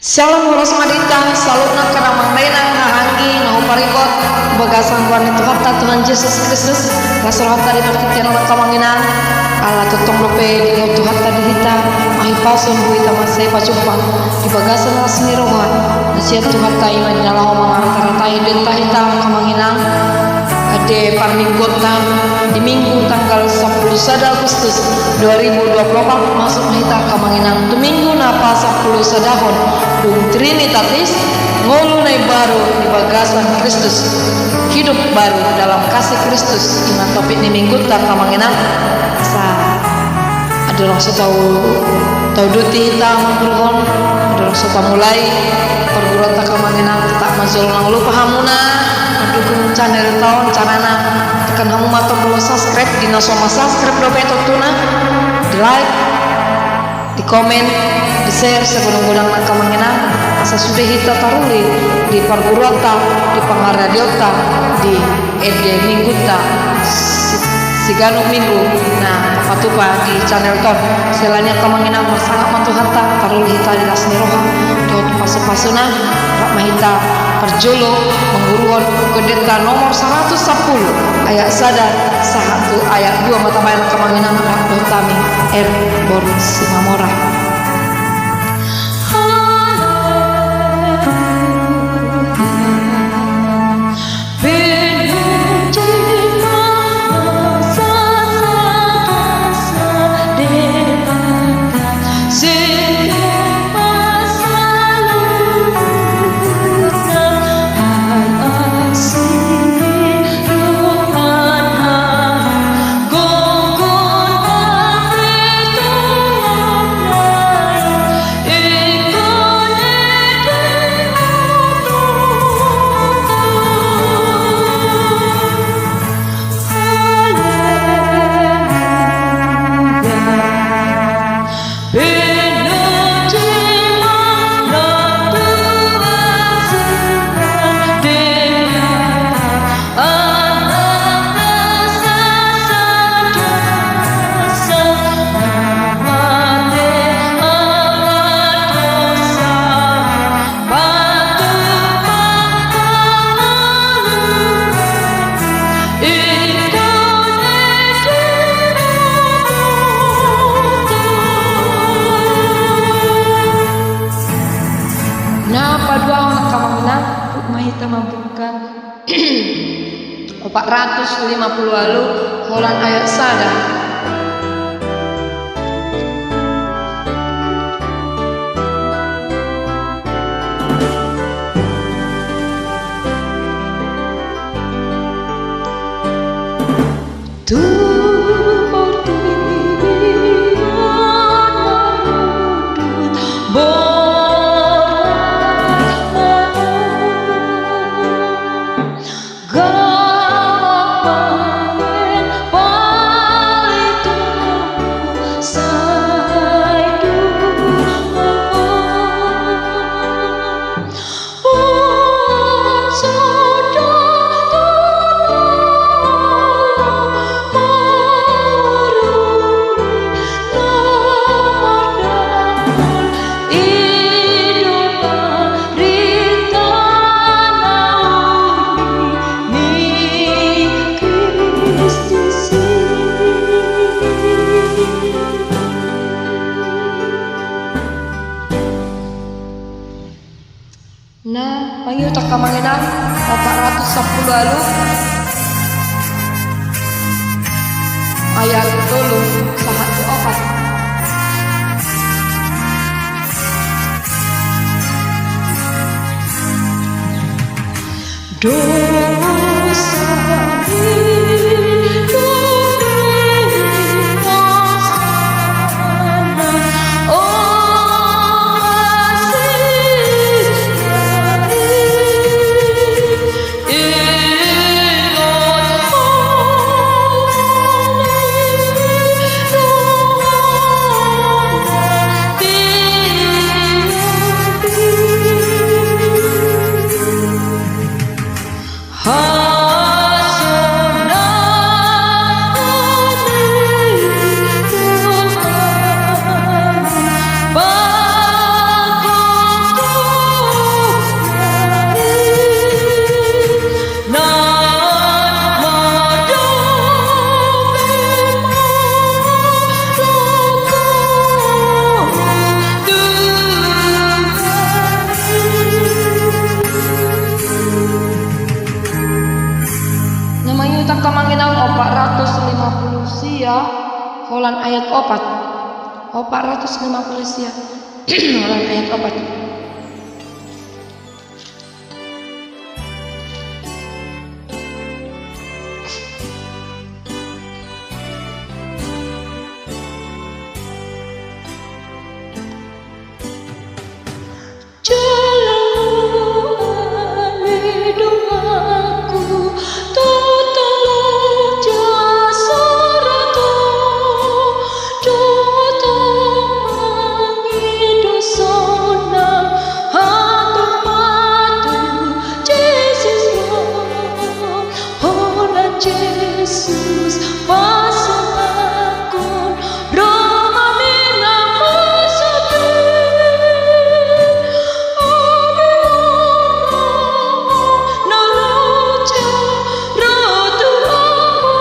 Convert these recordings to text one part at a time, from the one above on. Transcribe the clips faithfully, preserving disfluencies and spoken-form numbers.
Syalom, horas ma di hita saluhutna angka damang dainang, haha anggi na huparingot di bagasan goar ni Tuhanta Tuhan Jesus Kristus. Las rohanta di partingkian on, angka amang inang. Ala tongtong dope dingehon Tuhanta di hita, ahi pasu ni hita mansai pajumpang di bagasan las ni roha na sian Tuhanta, i ma na laho mangarata-ratai denta hita, angka amang inang. Ate parmingguonta di Minggu tanggal sampulu sada Agustus dua ribu dua puluh empat, masuk ma hita, angka amang inang, tu Minggu na pasampulu sadahon, dung Trinitatis, ngolu na imbaru di bagasan Kristus, hidup baru dalam kasih Kristus, i ma topik ni Minggunta, angka amang inang. Asa andorang so tau, tau duti hita mangguruhon, andorang so tamulai parguruonta, angka amang inang, tetap ma jolo unang lupa hamuna mandukung channelta on, carana tekan hamu ma tombol subscribe di na so mansubscribe dope tontuna, di like, di komen, di share sagodang-godangna, angka amang inang, asa sude hita taruli di parguruonta, di pangaradionta, di ende Minggunta si-, siganup Minggu na tapatupa di channelta on. Siala ni i, angka amang inang, marsangap ma Tuhanta, taruli hita di las ni roha dohot pasu-pasuna. Rap ma hita parjolo mangguruhon Endenta nomor saratus sampulu, ayat sada sahat tu ayat dua, ma tabaen, angka amang inang, rap dohot hami, R. Boru Simamora. Na paduahon, angka amang inang, rap ma hita mambuka opat ratus lima pulu ualu, holan ayat sada. Na, mangihut, angka amang inang, opat ratus sampulu ualu, ayat tolu sahat tu opat. Ayat opat. Opat ratus lima puluh sia. Ulang ayat opat. Jala ale donganku, totala jasarato, dohot mangido sonang, hatop ma tu Jesus ro. Holan Jesus pasahathon ro ma mirna pasogit. Amen. Na raja ro tu ahu.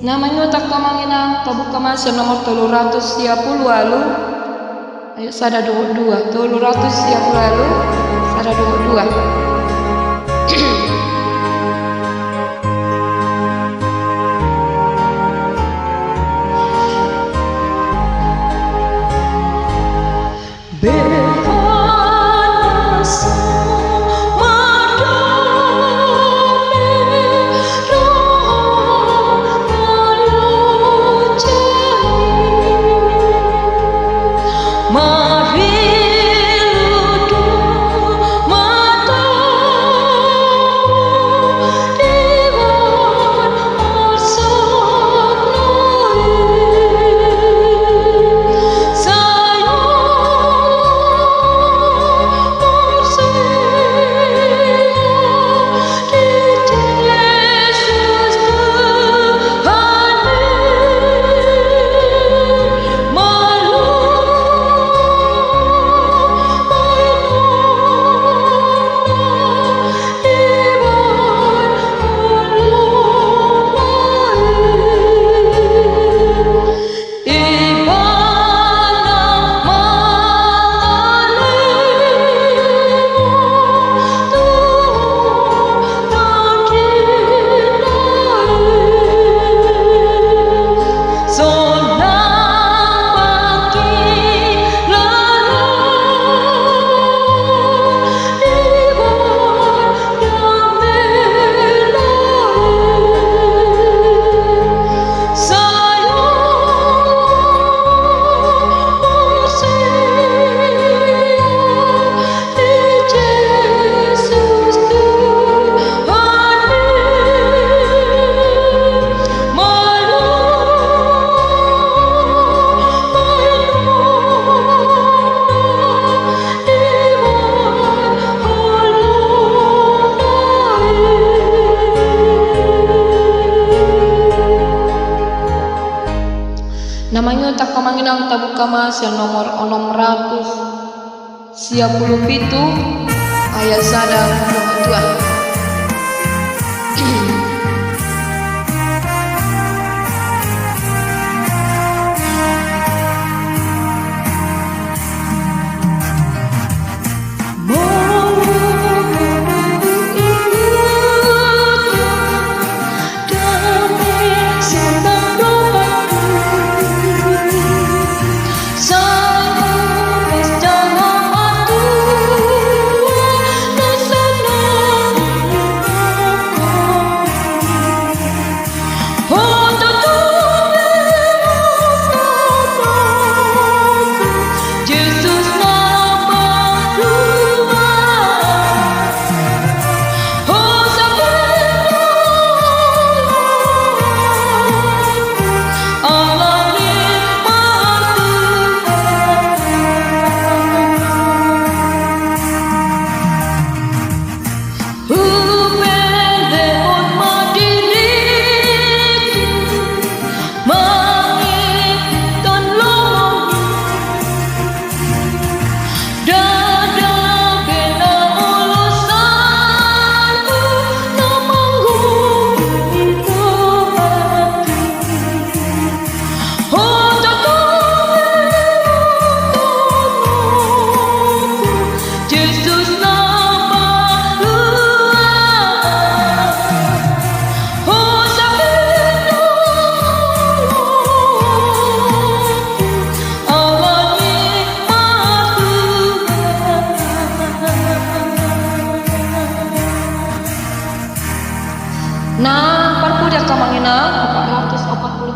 Na mangihuthon, amang inang, tabuka ma sian nomor tolu ratus sia pulu ualu. Ayat sada dohot dua, tolu ratus sia pulu ualu, sada dohot dua. Na mangihuthon, amang inang, tabuka ma sian nomor onom ratus sia pulu pitu, ayat sada dohot dua.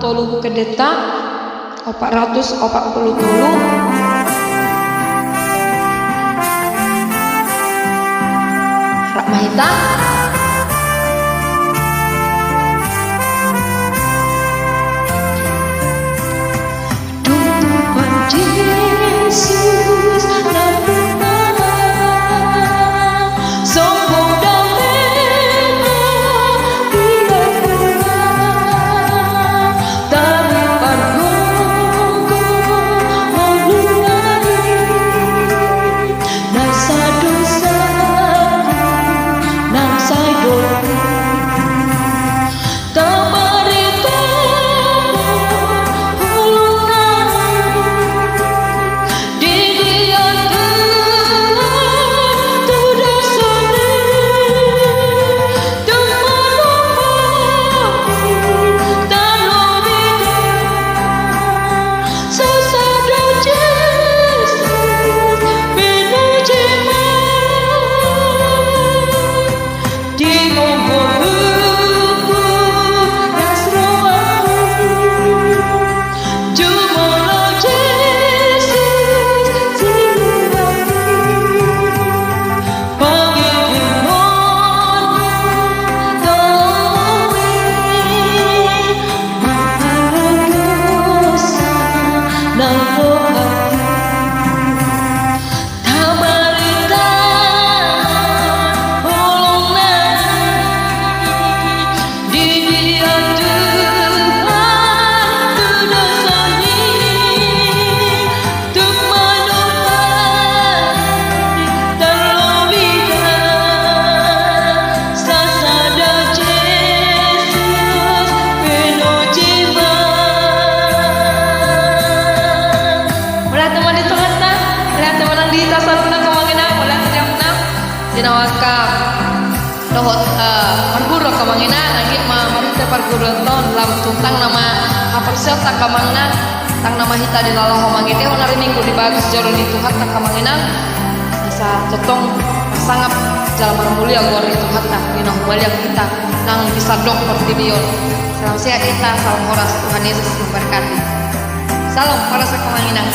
Tolu buku deta, opat ratus opat puluh tolu. Rap ma hita. Tuhan Jesus, nampuna sombong damena di nampuna, tarup pargonggo ngolu nari, na sadosa nang sai dong. Mauliate ma di Tuhanta, mauliate ma nang di hita saluhutna, Amang Inang, mauliate di Amang Inang. Di na angka dohot, eh, parguru, Amang Inang, anggiat ma marhite parguruanta on lam tung tang nama haporseaonta, Amang Inang, tang nama hita dilalaho mangatehon ari Minggu di bagas joro ni Tuhanta, Amang Inang, asa tongtong marsangap jala marmulia goar ni Tuhanta di na humaliang hita nang di sandok portibi on. Salam sehat hita, salam horas, Tuhan Yesus memberkati. Salam horas, Amang Inang.